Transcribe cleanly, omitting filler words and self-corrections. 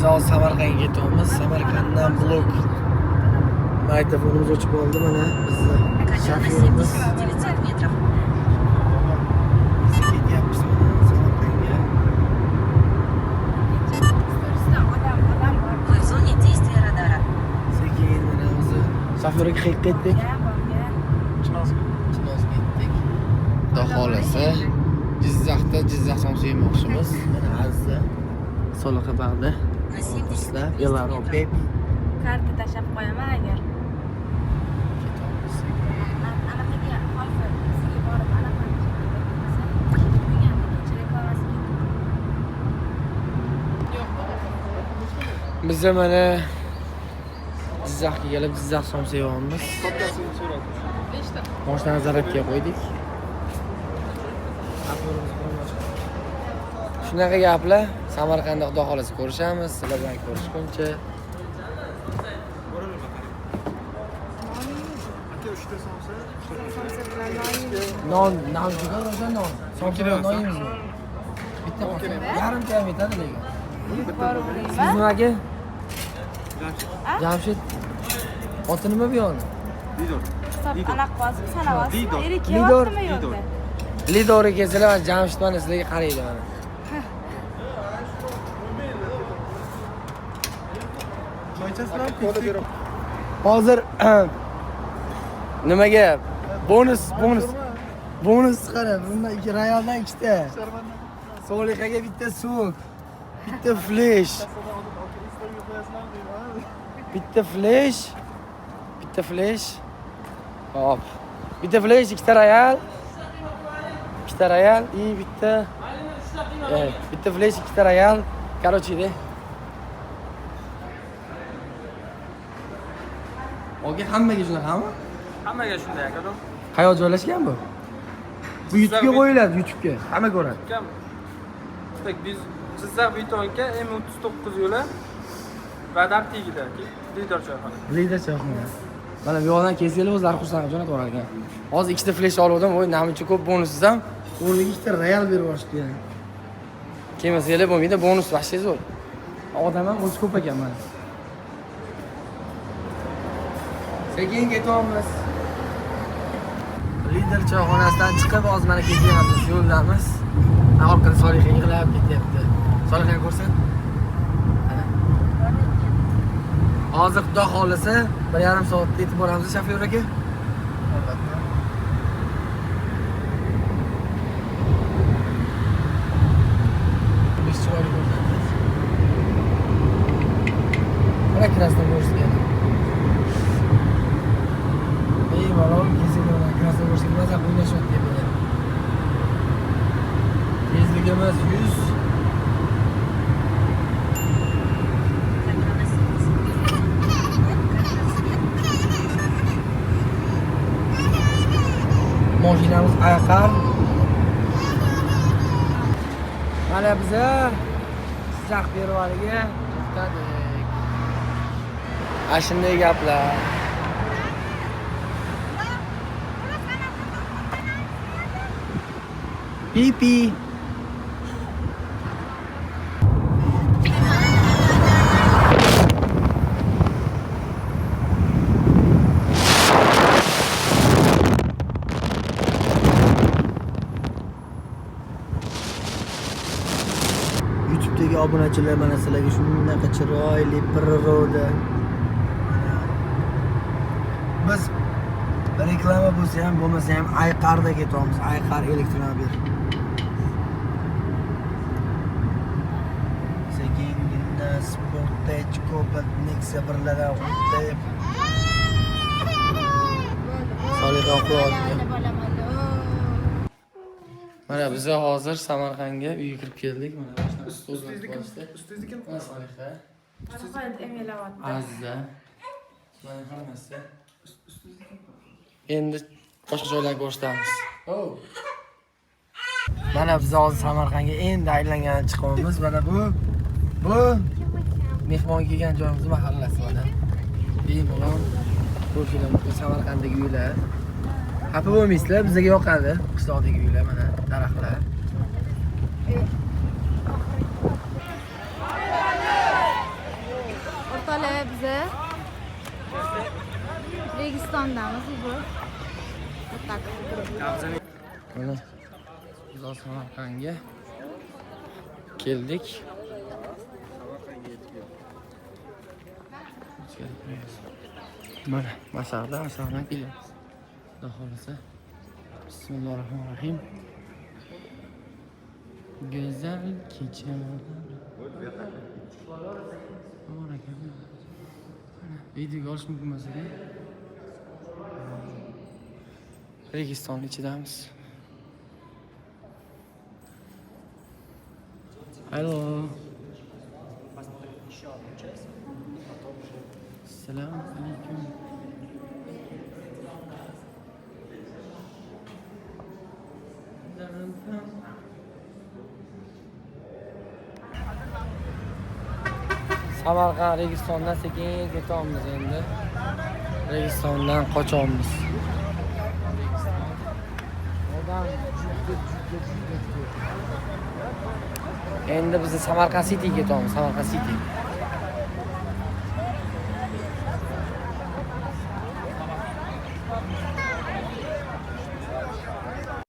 Biz hozir Samarqandga ketyapmiz. Samarqanddan blok. Magnitofonimiz o'chib oldi mana bizni shofyorimiz. 900 метров. Biz ketyapmiz mana Samarqandga. Вы в зоне действия радара. Sekin mana o'zi shofyorga qayerga ketdik? Chinozga. Chinozga ketdik. Xudo xohlasa Jizzaxda Jizzax somsa yemoqchimiz. Mana Azza Soliqa bag'da. На 70 Do'stlar, Elaro baby. Karta tashlab qo'yaman agar. Ketyapmiz. Anaqaga hozir bizga borib anaqani degan kecha reklamasi ketdi. Biza mana Jizzaxga kelib Jizzax somsa yeyapmiz. Topkasini so'radi. Moshinani zaryadga qo'ydik. Shunaqa gaplar. Samarqandda xudo xohlasa ko'rishamiz. Sizlar bilan ko'rishguncha. Aka, 3 ta somsa. Somsa bilan non yeymiz. Non, non juda rosa non. Somsa bilan non yeymizmi? Bitta qolsa, yarimta ham yetadi lekin. Borib uraymi? Siz nima aka? Jamshid. Oti nima bu yoqni? Lidor. Hisob anaqa qilyapsizmi, sanayapsizmi? Lidor. Eri Lidor. kelyaptimi yo'lda? Lidori kelsalar, mana Jamshid mana sizlarga qaraydi mana. Choy ichasizlarmi? Hozir nimaga? Bonus, bonus. Bonus qara, bundan ikki royaldan ikkita. Solihaga bitta suk, bitta flesh, bitta flesh, bitta flesh. Hop. Bitta flesh, ikkita royal. Ikkita royal и bitta bitta flesh, ikkita royal. Короче, de. Aka, hammaga shunaqami? Hammaga shunday aka. Qayoqda joylashgan bu? Bu YouTube'ga qo'yiladi, YouTube'ga. Hamma ko'radi. Ukam. Так, biz Jizzax Betonka M39 yo'li radar tagida, Lider choyxona. Lider choyxona. Mana bu yoqdan kelsanglar o'zlari xursand qilib jo'natib yuborar ekan. Hozir ikkita flesh olgandim, voy namuncha ko'p bonus desam, o'rniga ikkita royal berib yuborishdi yana. Kelmasanglar bo'lmaydi, bonus вообще zo'r. Odam ham o'zi ko'p ekan mana. Sekin ketyapmiz. Lider choyxonasidan chiqib hozir mana ketyapmiz, yo'ldamiz. Mana orqada Soliha yig'lab ketyapti. Solihani ko'rsat. Mana. Hozir xudo xohlasa 1,5 soatda yetib boramiz shofyor aka. Albatta. Biz chiroyli ko'rinadi. Mana Krasnogorskga. Bemalol kelsak mana Krasnogorskga maza o'ynashyapti tepada. Tezligimiz 100. Направо 70. Красный свет. Mashinamiz ayaqar. Mana biza Jizzax pervaliga to'xtadik. Ana shunday gaplar. Pipi. YouTube'dagi obunachilar, mana sizlarga shunaqa chiroyli природа. Mana biz reklama bo'lsa ham bo'lmasa ham Ayqarda ketyapmiz. Ayqar elektromobil. Sekingina Sportage, Cobalt, Nexia birlardan o'tib. Soliha uxlayapti. Mana biza hozir Samarqandga uyga kirib keldik. Mana ustozlar ko'rishdi. Ustingizni kim? Mana Soliha, Nihoyat emalayapti. Azza. Mana hammasi. Endi boshqa joylarga ko'rsatamiz. Mana biz hozir Samarqandga endi aylangan chiqyapmiz. Mana bu mehmon kelgan joyimiz mahallasi mana. Bemalol ko'rishinglar mumkin Samarqanddagi uylar. Xafa bo'lmaysizlar, bizga yoqadi qishloqdagi uylar, mana daraxtlar. Biza Registondamiz bu. Вот так. Mana biz hozir Samarqandga keldik. Ichkari kiramiz. Mana Masarda, Masardan kelyapmiz. Xudo xohlasa. Bismillahirrohmanirrohim. Go'zal kechalar. Bor ekan. Mana videoga olish mumkin emas ekan. Registon ichidamiz. Alo. Assalomu alaykum. Samarqand Registondan sekin ketyapmiz endi. Registondan qochyapmiz. Odam juda juda juda ko'p. Endi biz Samarqand Cityga ketyapmiz, Samarqand City.